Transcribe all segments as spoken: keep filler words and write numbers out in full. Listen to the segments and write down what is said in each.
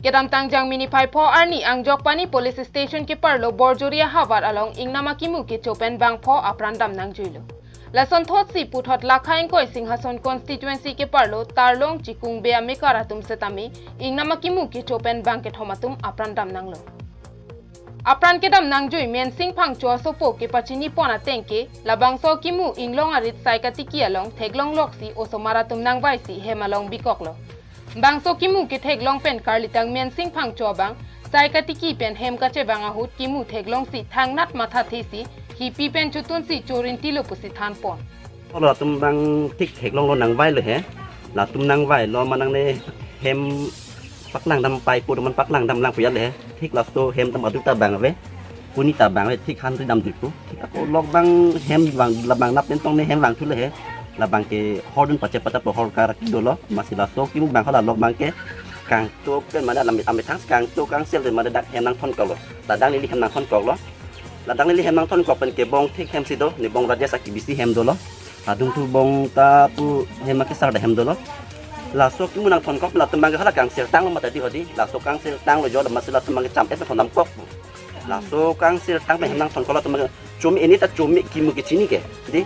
Kedamtang Jangmi niphai pho arni Angjokpani Police Station keparlo Borjoria havar along ingnam akimu kecho pen bangpho apran dam nangjuilo. Lason thotsi puthot Lakha Ingkoi Singhason Constituency keparlo Tarlong Chikung Bey amekar atum setame ingnam akimu kecho pen bang kethom atum apran dam nanglo. Apran kedam nangjui Mensing Phangcho asopo kepachini pon ateng ke, labangso kimu inglong arit sai katiki along theklong loksi osomar atum nangvaisi hem along bikoklo. Bangso kimu ketheklong pen karlitang Mensing Phangcho abang sai katiki pen hem kachevang ahut kimu theklongsi thangnat mathathesi hipi pen chotunsi chorintilo pusi thanpon. Latum abang thik theklonglo, nangvailo he. Latum nangvailo manang ne hem paklang dam pai pu man paklang damlang pu ya le he. Thik laso hem atum aduta abang ave. Puni ta abang ave, thik han ri damjuipo. Thik ako lok abang hem abang labang nap pen tong ne hem vangthulo he. Labang ke hordun pache pata po hor kar dolo. Masi laso kimu abang hala lok abang ke kangto pen mane lam amethang kangto kangsel pen mane dak hem nangthonkoklo. Ladang neli hem nangthonkoklo. Ladang neli hem nangthonkok pen ke bong thik hem si do, ne bong Rajesh aki bisi hem dolo. Adung thu bong ta pu hem akesar da hem dolo. Laso kimu nangthonkok latum abang ke hala kangsirtanglo mati di hodi. Laso kangsirtanglo jo, masi latum abang ke cham-et pen thondamkok. Laso kangsirtang pen hem nangthonkok latum abang ke chumi, ini ta chumi kimu kechini ke. Di,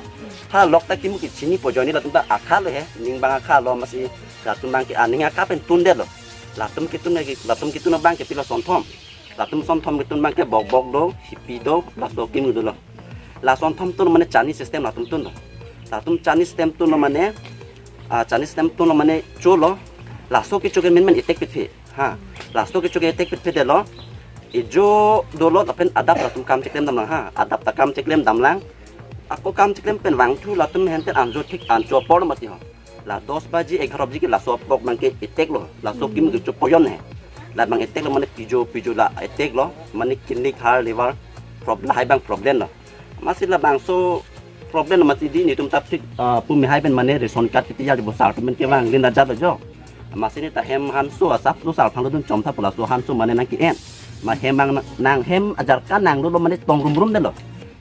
ha lok ta kimu kechinipo jo, ini latum ta akhalo he. Ning abang akhalo, masi latum abang ke aning akha pen tundetlo. Latum ketun lagi, latum ketun abang ke pilo, sonthom. Latum sonthom ketun abang ke bokbok do, hipi do, laso kimu dolo. La sonthom tunlo mane chani system latum tunlo. Latum chani system tunlo mane, ah, chani system tunlo mane cholo. Laso kecho ke menmen etek pitphi. Ha. Laso kecho ke etek pitphi detlo. Ejo dolo lapen adap latum kam cheklem damlang ha. Adap ta kam cheklem damlang. Ako kam cheklem pen vangthu latum henten anjo thik ancho apor mati ho. La dos baji, egharo baji ke laso apok abang ke eteklo. Laso kimu kecho poyon he. Labang eteklo mane pijo pijo la eteklo. Mane kidney, heart, liver, prob-, lahai abang problem lo. Masi labangso problem lo mati di netum ta thik, ah, pumi hai pen mane ration card kiti ya di bosar pen kevang lin ajat lo jo. Masi ne ta hem hanso asap lo sar phang lo dun chom tha pu laso hanso mane nangke-en. Ma hem abang na-, nang hem ajar ka nang lo mane tong rum rum detlo.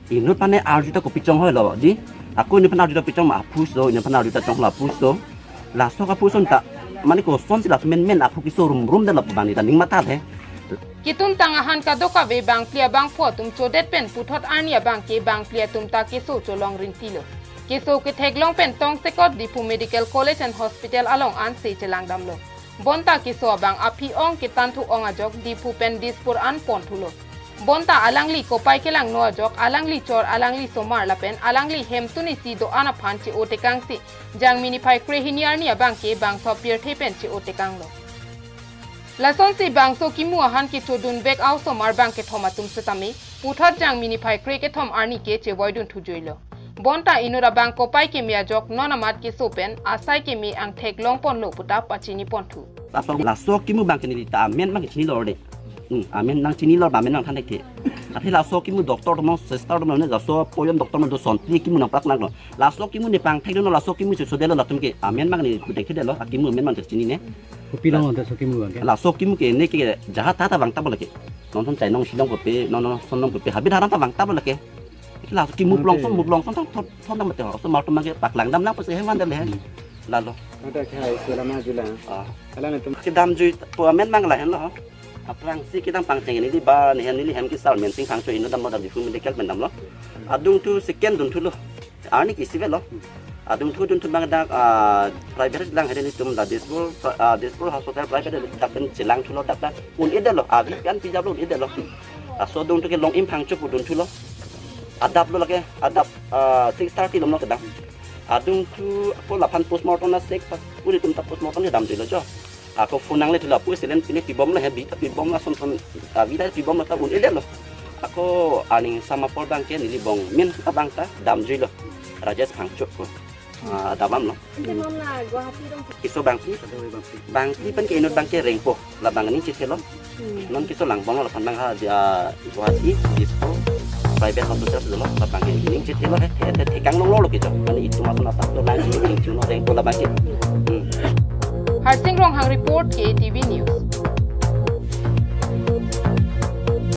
Inut aphan arju ta kopi chonghoi lo di. Ako inut aphan arju ta pi chong ma aphu so, inut aphan arju ta chonghoi lo aphu so. Laso aphu so ta mane kosonsi laso menmen aphu keso rum rum detlo pu abang ne ta ning matha he. Ketun tang ahan kadokave bangphli abangpho atum chodet pen puthot arni abang ke bangphli atum ta keso cholong rintilo. Keso ketheklong pen tongsekot Diphu Medical College and Hospital along anse chelang damlo. Bonta keso abang aphi ong kethan thu ong ajok Diphu pen Dispur an ponthulo. Bonta alangli kopai kelangno ajok alangli chor alangli somar lapen alangli hemtun isi do-an aphan che-o tekangsi Jangmi niphai krehini arni abang ke bangso pirthe pen che-o tekanglo. Lasonsi bangso kimu ahan kechodun vek a-osomar bang kethom atum setame puthot Jangmi niphai kre kethom arni ke chevoidun thujuilo. Bonta inut abang kopai keme ajok non amat keso pen asai keme angthek longponlo puta pachini ponthu. Laso, laso kimu abang ke neli ta amen abang ke chinilo de. Hmm, amen nangchinilo ba amen nangthan thek ke. Athe laso kimu doctor atum, sister atum ne laso poyon doctor atum do son pi kimu nangprak nanglo. Laso kimu ne pangthekdunlo, laso kimu si sodetlo latum ke. Amen abang ne kutek thedetlo, akimu amen abang ke chinine. Kopi longlo laso kimu abang ke? Laso kimu ke ne ke jahat ta ta vang ta bola ke. Non thon chai nong shilong kopi, non non son nong kopi. Habit haram ta vang ta bola ke. Laso kimu plong son, muk long son thon thon thon dam te ho. So mar tum abang ke paklang damlang pusi hem van dam le. Hmm. Lalo. Ada khai selama jula. Ah. Ala ne tum. Kedamjui pu amen abang lahenlo. Aphrangsi kedam pangcheng neli ba ne hem neli hem kesar Mensing Phangcho inut damlo, dam Diphu Medical pen damlo. Adung thu second dunthulo. Arni ke isi avelo. Adung thu dunthu abang dak, ah, private lang hede netum la Dispur, ah, Dispur hospital private dak pen chelangthulo dak dak un-edetlo. Avi kan pijaplo un-edetlo. Laso adung thu ke Long Im Phangcho pu dunthulo. Adaplo lake, adap, ah, six thirty lomlo kedam. Adung thu ako laphan postmortem na sek pas uri tum ta postmortem kedamjuilo jo. Ako phone nangle thulo, pu selen pine pibomlo he, bita pibomlo, son son, ah, bita pibomlo ta un-edetlo. Ako aning samapor abang ke neli bong min abang ta damjuilo. Rajesh Phangcho ko. Ah, damlo. Ante non la Guwahati dong. Keso bangphli. Bangphli pen ke inut abang ke Rengpo. Labang ning chethelo. Hmm. Non keso lang bong laphan abang ha, ah, Guwahati, Dispur, private hospital dolo, labang ke ning chethelo he, the, the, thekang longlo lo kecho. Mane itum ason asap to lang chini ning chuno Rengpo labang ke. Hmm. Harsing Ronghang report, K T V News.